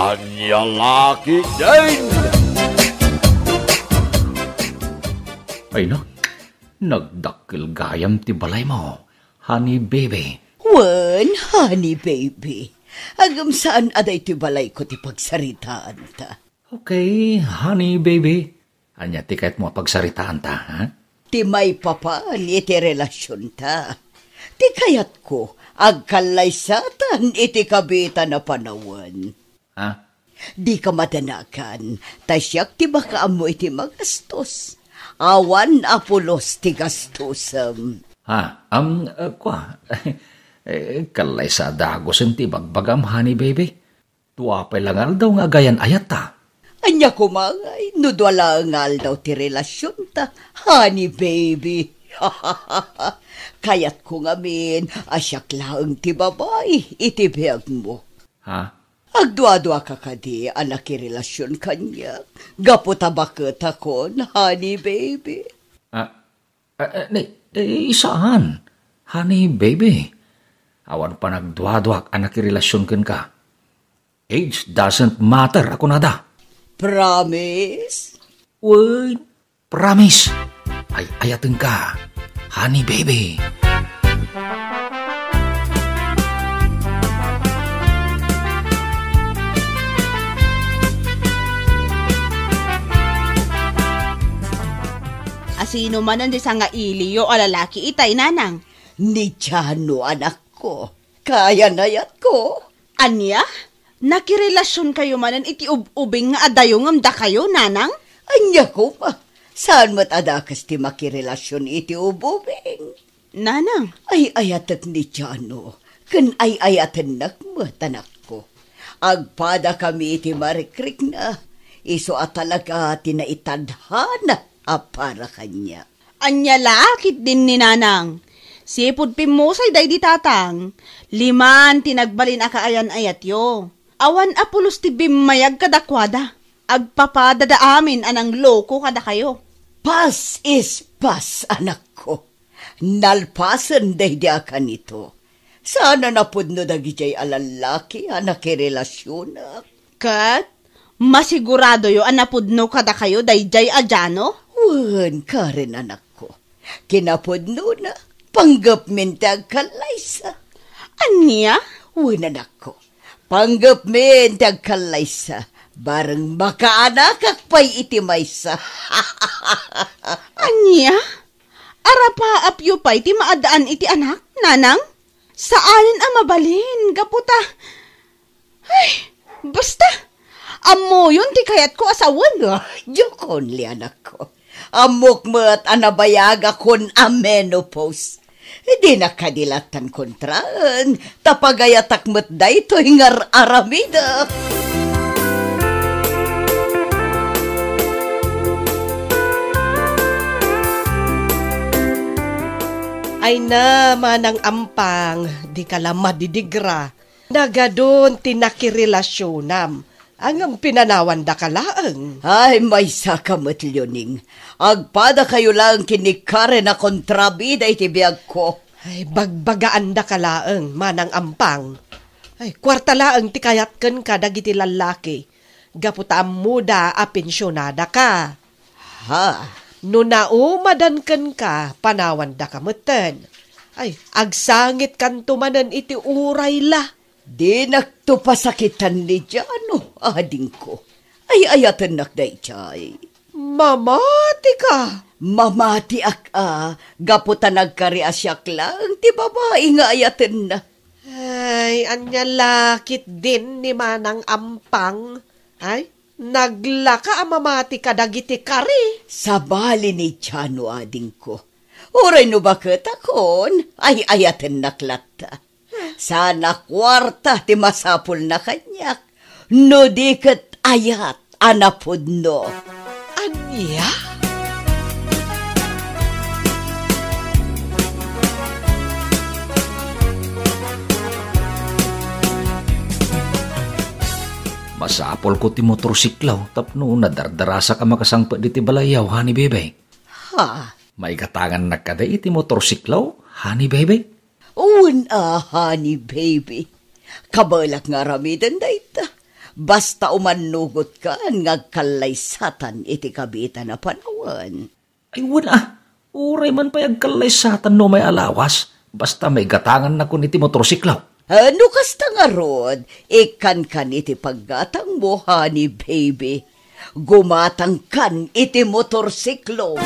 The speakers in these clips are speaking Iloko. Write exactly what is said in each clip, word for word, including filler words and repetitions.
Ania la ketdin? Ay na, nagdakkel gayam ti balaymo, honey baby. Wen, honey baby. Ngem saan a daytoy balayko ti pagsaritaanta. Okay, honey baby. Ania ti kayatmo a pagsaritaanta, ha? Ti maipapan iti relasionta. Ti kayatko, agkallaysatan iti kabiitan a panawen. Ha? Dika madanagan, ta siak ti makaammo iti magastos. Awan a pulos ti gastosem. Ha, am, eh, kua, eh, kallaysa a dagusen ti ibagbagam, honey baby. Dua pay la nga aldaw nga agayan-ayatta. Ania koma ngay no dua laeng nga aldaw ti relasionta, honey baby? Kayatko ngamin a siak laeng ti babai iti biagmo. Ha? Agduaduaka kadi a nakirelasion kaniak gapu ta baketakon, honey baby? Ah, ah, ah, ni, eh, saan, honey baby. Awan panagduaduak a nakirelasion kenka. Age doesn't matter, a kunada. Promise? Wen, promise. Ay-ayatenka, honey baby. Asino manen ti sangailiyo a lalaki itay, nanang? Ni Jano, anakko. Kaayan-ayatko. Ania? Nakirelasionkayo manen iti ub-ubing nga adayo ngem dakayo, nanang? Ania koma? Saan met a dakes ti makirelasion iti ub-ubing? Nanang. Ay-ayatek ni Jano, ken ay-ayatennak met, anakko. Agpadakami iti marikrikna, isu a talaga ti naitadhana a para kaniak. Ania la ketdin ni nanang? Sipud pimmusay daydi tatang, liman ti nagbalin a kaayan-ayatyo. Awan a pulos ti bimmayag kadakuada. Agpapadada amin a nangloko kadakayo. Past is past, anakko. Nalpasen daydi a kanito. Saan a napudno dagidiay a lallaki a nakirelasionak. Ket masiguradoyo a napudno kadakayo daydiay a Jano? Wen, Karen, anakko. Kinapudnona, panggepmin ti agkallaysa. Ania? Wen, anakko. Panggepmin ti agkallaysa. Bareng makaanakak pay iti maysa. Ania? Arapaapyo pay ti maad-an iti anak, nanang? Saanen a mabalin, gapu ta, ay, basta, ammoyon ti kayatko a sawen. Ah, diak only, anakko. Ammok met a nabayagakon a menopause. Dinak kadi lattan kontraen, ta pagayatak met daytoy nga ar-aramidek. Ay na, Manang Ampang, dika la madidigra. Nagadun ti nakirelasionam, ngem pinanawandaka laeng. Ay, maysaka met, Leoning. Agpadakayo laeng ken ni Karen a kontrabida iti biagko. Ay, bagbagaandaka laeng, Manang Ampang. Ay, kuarta laeng ti kayat kenka dagiti lallaki, gapu ta ammoda a pensionadaka. Ha? No naumadan kenka, panawandaka metten. Ay, agsangitkanto manen iti uray la. Dinakto pasakitan ni Jano, adingko. Ay-ayatennak daydiay. Mamatika! Mamatiak a, gapu ta nagkari a siak laeng ti babai nga ayatenna. Ay, ania la ketdin ni Manang Ampang? Ay, naglaka a mamati kadagiti kari. Sabali ni Jano, adingko. Uray no baketakon, ay-ayatennak latta. Saan a kuarta ti masapulna kaniak, no di ket ayat a napudno. Ania? Masapulko ti motorsiklo tapno nadardarasak a makasangpet diti balayyo, honey baby. Ha? Maigatangannak kadi iti motorsiklo, honey baby? Wen a, honey baby. Kabaelak nga aramiden dayta. Basta umannugotkan nga agkallaysatan iti kabiitan a panawen. Ay, wen a, uray man pay agkallaysatan no umay a lawas, basta maigatangannakon iti motorsiklo. Ah, no kasta ngarud, ikkankan iti paggatangmo, honey baby. Gumatangkan iti motorsiklo.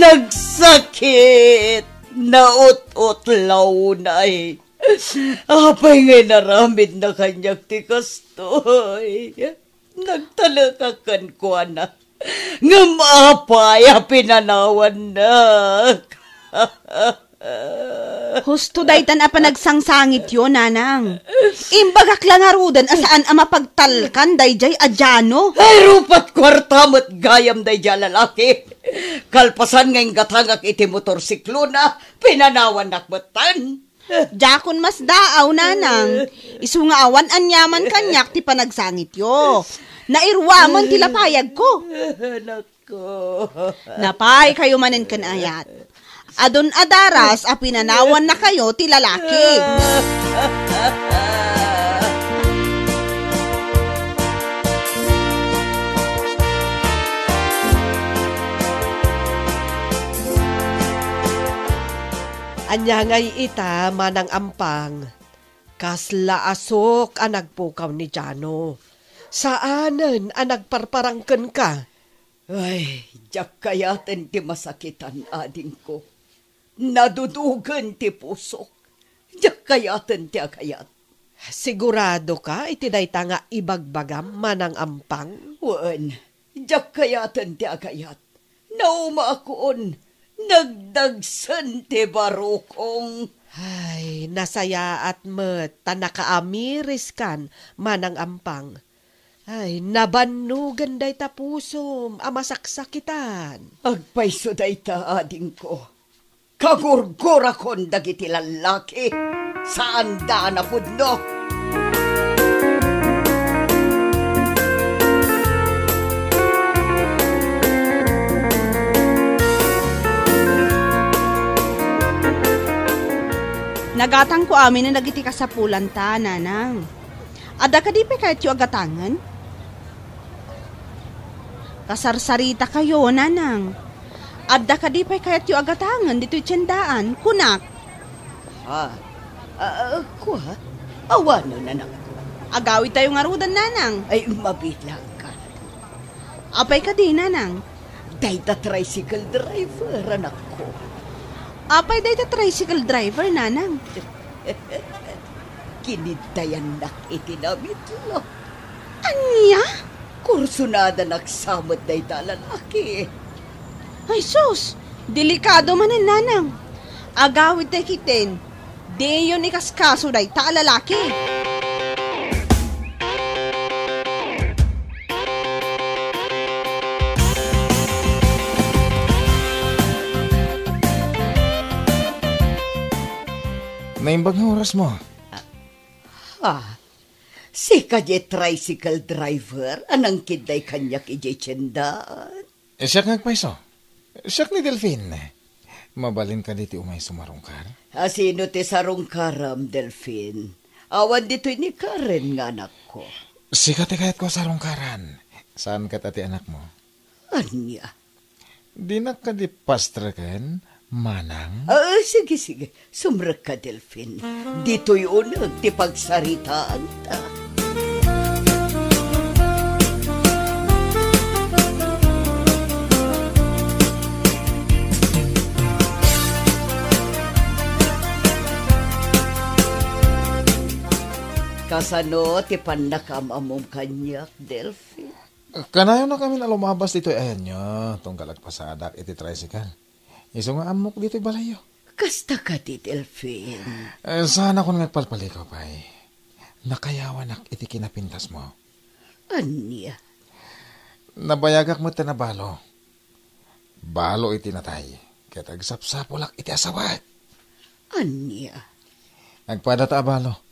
Nagsakit! Naut-utlaw, nay. Apay nga inaramidna kaniak ti kastoy? Nagtalekak kenkuana. Ngem apay a pinanawannak? Husto daytan a panagsangsangityo, nanang. Imbagak la ngaruden a saan a mapagtalkan daydiay a Jano. Ay, rupat kuarta met gayam daydiay a lalaki. Kalpasan nga inggatangak iti motorsiklona, pinanawannak metten. Diakon masdaaw, nanang. Isu nga awan aniaman kaniak ti panagsangityo. Nairuamen ti lapayagko. Anak ko. Napay kayo manen ken ayat. Adun a daras a pinanawanna kayo ti lalaki. Ania ngay ita, Manang Ampang? Kasla asuk a nagpukaw ni Jano. Saanen a nagparparang kenka. Ay, diak kayaten ti masakitan, adingko. Nadudugen ti pusok. Diak kayaten ti agayat. Sigurado ka iti dayta nga ibagbagam, Manang Ampang? Wen, diak kayaten ti agayat. Naumaakon, nagdagsen ti barukong. Ay, nasayaat met ta nakaamiriskan, Manang Ampang. Ay, nabannogen dayta pusom a masaksakitan. Agpayso dayta, adingko. Kagurgurakon dagiti lallaki, saanda a napudno. Nagatangko aminen dagiti kasapulanta, nanang. Adda kadi pay kayatyo a gatangen? Kasarsarita kayo, nanang. Adda kadi pay kayatyo a gatangen ditoy tiendaan, kunak? Ah, ah, kua? Awanen, anakko. Agawidtayo ngaruden, nanang. Ay, mabilang ka. Apay kadi, nanang? Dayta tricycle driver, anakko. Apay dayta tricycle driver, nanang? Kiniddayannak iti namitlo. Ania? Kursunadanak sa met dayta a lalaki. Ay sus, delikado manen, nanang. Agawidtay ketdin, diyon ikaskaso dayta a lalaki. Naimbag nga orasmo. Ha? Sika diay tricycle driver a nangkidday kaniak idiay tiendaan? Eh, siak nga agpayso. Siak ni Delfin. Mabalin kadi ti umay sumarungkar? A, sino ti sarungkaram, Delfin? Awan ditoy ni Karen nga anakko. Sika ti kayatko a sarungkaran. Saan ket a ti anakmo? Ania? Dinak kadi pastreken, manang? Ah, sige, sige. Sumrekka, Delfin. Ditoy uneg ti pagsaritaanta. Kasano ti pannakaam-ammom kaniak, Delfin? Kanayonak amin a lumabas ditoy ayanyo, tunggal agpasadak iti tricycle. Isu nga ammok ditoy balayyo. Kasta kadi, Delfin? Eh, saanakon nga agpalpalikaw pay. Nakayawanak iti kinapintasmo. Ania? Nabayagak met a balo. Balo iti natay, ket agsapsapulak iti asawak. Ania? Agpadata a balo.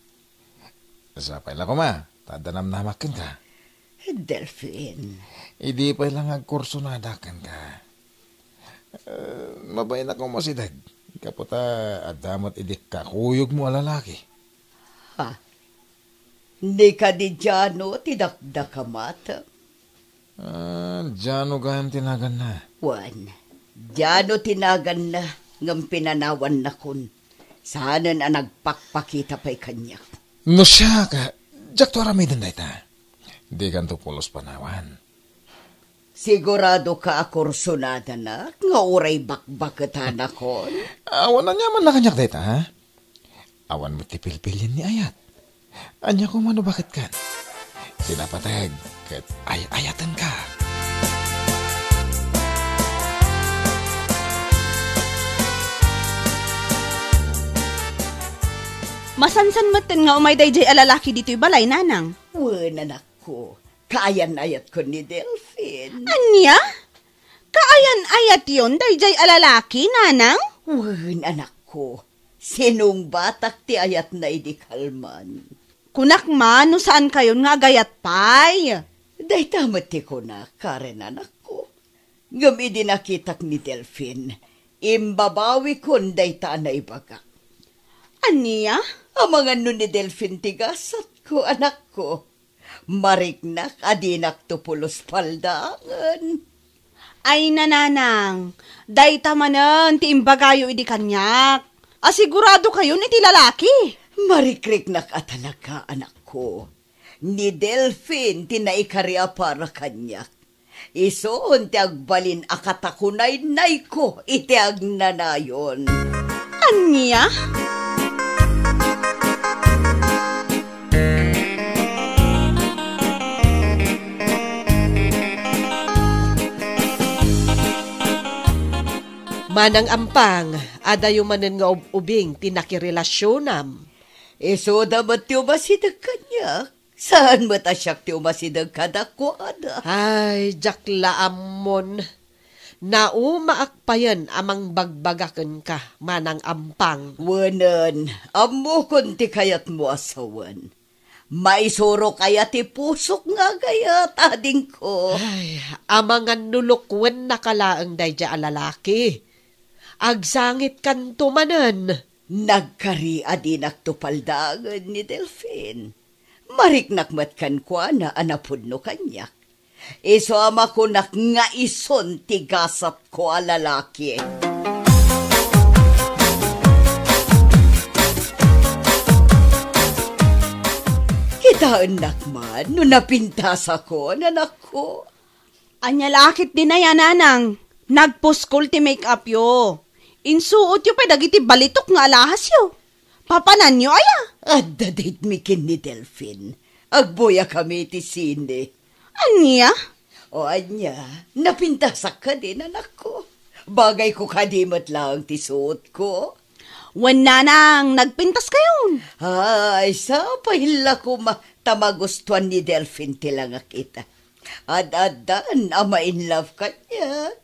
Sapay la koma, ta adda namnamak kenka. Delfin. Idi pay la nga agkursunada kenka. Eh, mabain a umasideg. Gapu ta adda met idi kakuyogmo a lalaki. Ha? Ni kadi Jano ti dakdakamatem? Ah, Jano gayam ti naganna. Wen, Jano ti naganna, ngem pinanawannakon. Saanen a nagpakpakita pay kaniak. No siak, diakto aramiden dayta. Dikanto pulos panawan. Siguradoka a kursunadanak nga uray bakbaketanakon? Awan aniamanna kaniak dayta, ha? Awan met ti pilpilien ni ayat. Ania koma no baketkan? Ti napateg ket ay-ayatenka. Masansan metten nga umay daydiay a lalaki ditoy balay, nanang. Wen, anakko, kaayan-ayatkon ni Delfin. Ania? Kaayan-ayatyon daydiay a lalaki, nanang? Wen, anakko, sinungbatak ti ayatna idi kalman. Kunak man no saankayon nga agayat pay. Dayta met ti kunak, Karen, anakko. Ngem idi nakitak ni Delfin, imbabawikon dayta a naibagak. Ania? Amangan no ni Delfin ti gasatko, anakko. Mariknak a dinakto pulos paldaangen. Ay, nanang, dayta manen ti imbagayo idi kaniak. Asiguradokayon iti lalaki. Marikriknak a talaga, anakko. Ni Delfin ti naikari a para kaniak. Isun ti agbalin a katakunaynayko iti agnanayon. Ania? Manang Ampang, adayo manen nga ub-ubing ti nakirelasionam. Isuda met ti umasideg kaniak. Saan met a siak ti umasideg kadakuada. Ay, diak la ammon. Naumaak payen a mangbagbaga kenka, Manang Ampang. Wenen, ammokon ti kayatmo a sawen. Maisurok aya ti pusok nga agayat, adingko? Ay, amangan no lukuennaka laeng daydiay a lalaki. Agsangitkanto manen. Nagkari a dinakto paldaangen ni Delfin. Mariknak met kenkuana a napudno kaniak. Isu a makunak nga isun ti gasatko a lalaki. Kitaennak man no napintasakon, anakko. Ania la ket dayta, nanang? Nagpuskol ti make-upyo. Insuotyo pay dagiti balitok nga alahasyo. Papananyo aya? Adda date mi ken ni Delfin. Agbuyakami iti sine. Ania? O ania, napintasak kadi, anakko? Bagayko kadi met laeng ti suotko? Wen, nanang, nagpintaskayon. Ay, sapay la koma ta magustuan ni Delfin ti langakita. Ad-addan a ma-in love kaniak.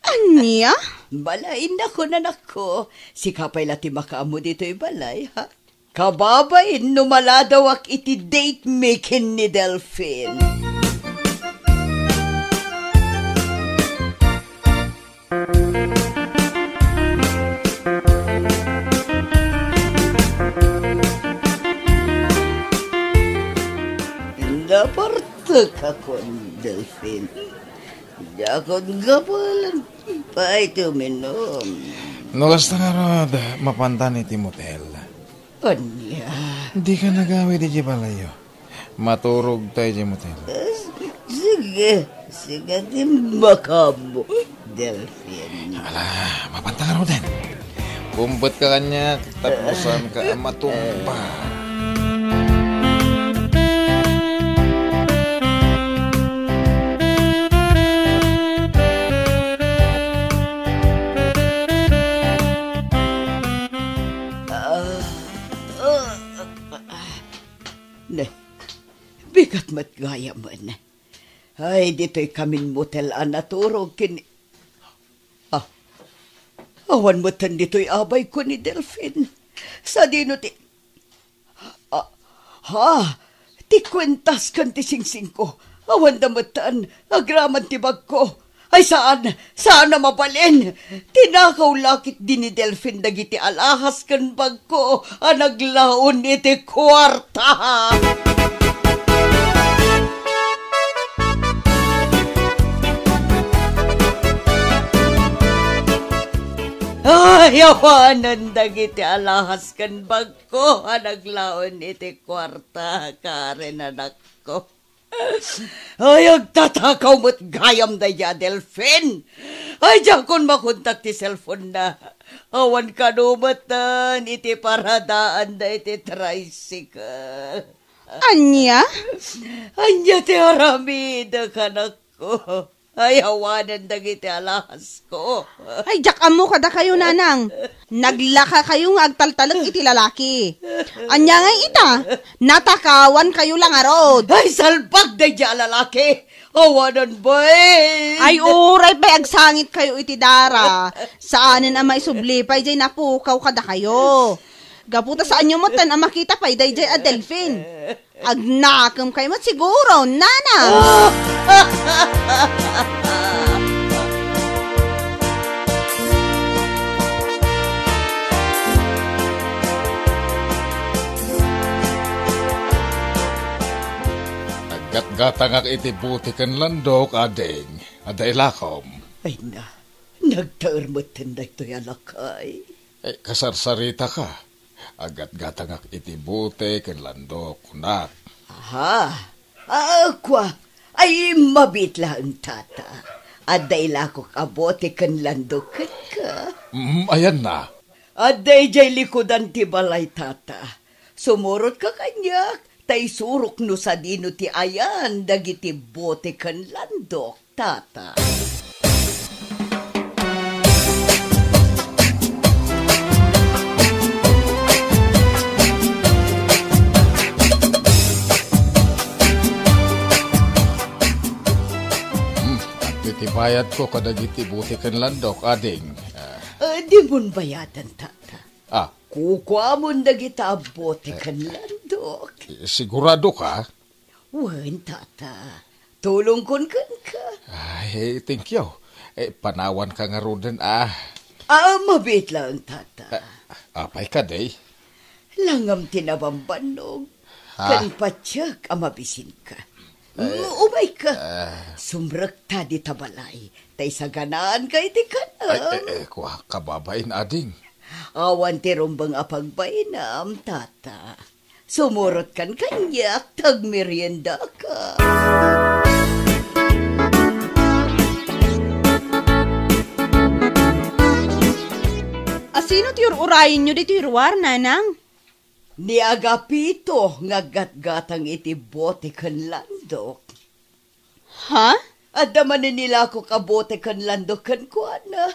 Ania? Balaennakon, anakko. Sika pay la ti makaammo ditoy balay, ha? Kababain no maladawak iti date mi ken ni Delfin. Napartekakon, Delfin. Diakon gapulan pay ti uminum. No kasta ngarud, mapantan iti motel. Ania? Dika nagawid iti balayyo. Maturogta iti motel. Eh, sige, sige ti makaammo, Delfin. Ala, mapantan ngaruden. Kumbetka kaniak, tapno saanka a matumpa. Ah, ah, ah. Ne, bigat met gayamen. Ay, ditoy kamin motel a naturog ken, ah, awan metten ditoy abayko ni Delfin. Sadino ti, ah, ha? ti kuentas ken ti singsingko. Awan da metten, agraman ti bagko. Ay, saan, saan a mabalin. Tinakaw la ketdi ni Delfin dagiti alahas ken bagko a naglaon iti kuarta. Ay, awanen dagiti alahas ken bagko a naglaon iti kuarta, Karen, anakko. Ay, agtatakaw met gayam daydi a Delfin. Ay, diakon makontak ti cellphone-na. Awan kano metten iti paradaanda iti tricycle. Ania? Ania ti aramidek, anakko? Ay, awanen dagiti alahasko. Ay, diak ammo kadakayo, nanang. Naglakakayo nga agtaltalek iti lalaki. Ania ngay ita? Natakawankayo la ngarud. Ay, salbag daydi a lalaki. Awanen, bay. Ay, uray pay agsangitkayo iti dara. Saanen a maisubli pay jay napukaw kadakayo. Gapu ta saanyo metten a makita pay dayjay a Delfin. Agnakemkayo met siguro, nana. Naggatgatangak iti bote ken landok, ading. Adda ilakom. Ay na, nagtaer metten daytoy a lakay. Eh, kasarsaritaka. Aggatgatangak iti bote ken landok, kunak. Aha. Ah, kua. Ay, mabiit laeng, tata. Adda ilakok a bote ken landok kenka. Mm, ayanna. Adda idiay likudan ti balay, tata. Sumurotka kaniak, ta isurok no sadino ti ayan dagiti bote ken landok, tata. Hmm, adtoy ti bayadko kadagiti bote ken landok, ading. Ah. Eh, dimon bayadan, tata. Ah. Kukuamon dagita a bote ken landok. Siguradoka? Wen, tata. Tulongkon kenka. Ay, thank you. Eh, panawanka ngaruden, ah. Ah, mabiit laeng, tata. Ah, apay kadi? Langam ti nabambannog. Ah. Ken patiek a mabisinka. Eh, mm, umayka. Ah. Sumrekta dita balay. Ta isaganaanka iti kanam. Ay, eh, eh, kua, kababain, ading. Awan ti rumbeng a pagbainam, tata. Sumurotkan kaniak ta agmeriendaka. A sino ti ur-urayenyo ditoy ruar, nanang? Ni Agapito nga aggatgatang iti bote ken landok. Ha? Adda manen ilakok a bote ken landok kenkuana.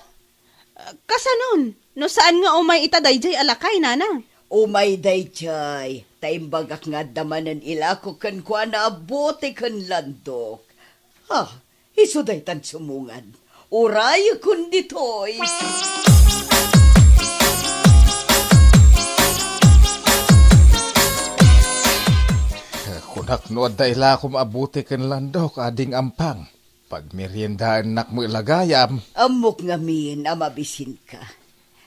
Kasanon? No saan nga umay ita dayjay a lakay, nana? Umay dayjay, ta imbagak nga adda manen ilakok kenkuana a bote ken landok. Ha, isu daytan sumungan. Urayekon ditoy. Kunak no adda ilakom a bote ken landok, ading Ampang. Pagmeriendaennak met la gayam. Ammok ngamin a mabisinka.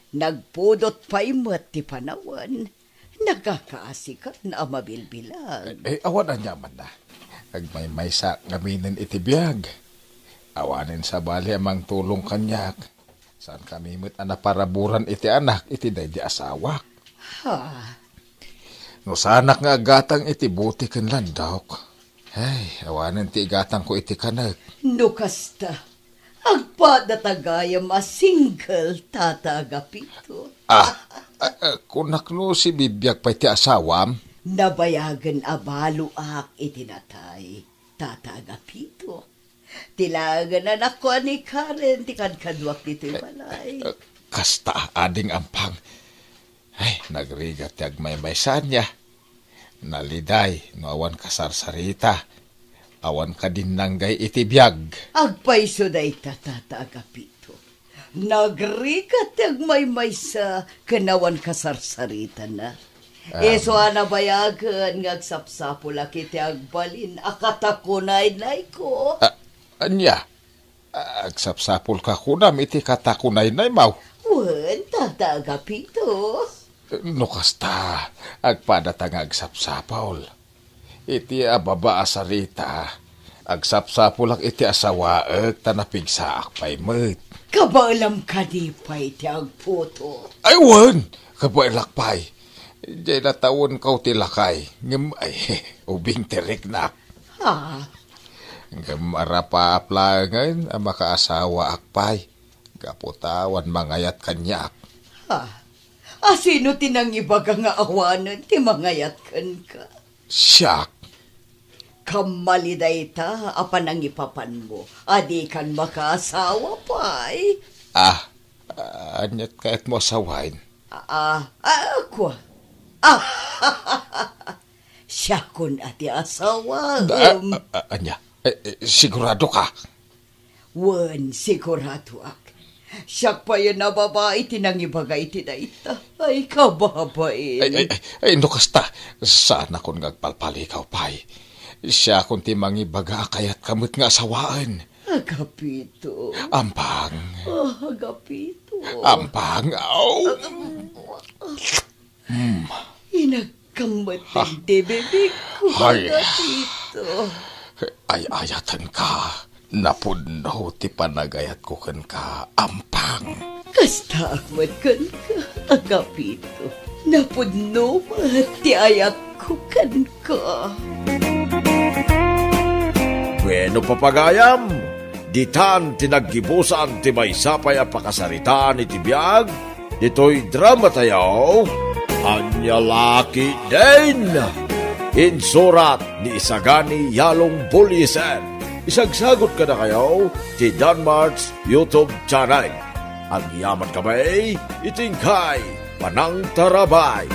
Nagpudot pay met ti panawen. Nakakaasikan a mabilbilang. Eh, eh, awan aniamanna. Agmaymaysa ngaminen iti biag. Awanen sabali a mangtulong kaniak. Saankami met a naparaburan iti anak iti daydi asawak. Ha? No saanak nga aggatang iti bote ken landok, ay, awanen ti igatangko iti kanek. No kasta, agpadata gayam a single, Tata Agapito. Ah, ah, ah, kunak no sibibiag pay ti asawam? Nabayagen a baloak iti natay, Tata Agapito. Ti laengen a nakuan ni Karen ti kadkaduak ditoy balay. Eh, kasta, ading Ampang. Ay, nagrigat ti agmaymaysaanna. Naliday no awan kasarsarita, awan kadinnanggay iti biag. Agpayso dayta, Tata Agapito. Nagrigat ti agmaymaysa ken awan kasarsaritana. Isu a nabayagen nga agsapsapulak iti agbalin a katakunaynayko. Ah, ania? Agsapsapulka kunam iti katakunaynaymaw? Wen, Tata Agapito. No kasta, agpadata nga agsapsapul. Iti ababa a sarita, agsapsapulak iti asawaek ta napigsaak pay met. Kabaelam kadi pay ti agputo? Ay, wen! Kabaelak pay. Diay natawenko ti lakay, ngem, ay, ubing ti riknak. Ha? Ngem arapap laengen a makaasawaak pay, gapu ta awan mangayat kaniak. Ha? A sino ti nangibaga nga awanen ti mangayat kenka? Siak. Kammali dayta a panangipapanmo a dikan makaasawa pay. Ah, aniat kayatmo a sawaen? Ah, ah, kua. Ah, siakon a ti asawa. Ah, ah, ah, ania? Eh, eh, sigurado ka? Wen, siguradoak. Siak payen a babai ti nangibaga iti dayta. Ay, kababain. Ay, ay, ay, ay, no kasta, saanakon nga agpalpalikaw pay. Siakon ti mangibaga a kayatka met nga asawaen. Agapito. Ampang. Ah, Agapito. Ampang. Aw. Hmm. Inagkammet ti bibigko, Agapito. Ay-ayatenka. Napudno ti panagayatko kenka, Ampang. Kastaak met kenka, Agapito. Napudno met ti ayatko kenka. Bueno, papagayam, ditan ti naggibusan ti maysa pay a pakasaritaan iti biag ditoy dramatayo, Ania La Ketdin. Insurat ni Isagani Yalong Buliesen. Isagsagut kadakayo ti Danmart's YouTube channel. Agyamankami iti inkay panangtarabay.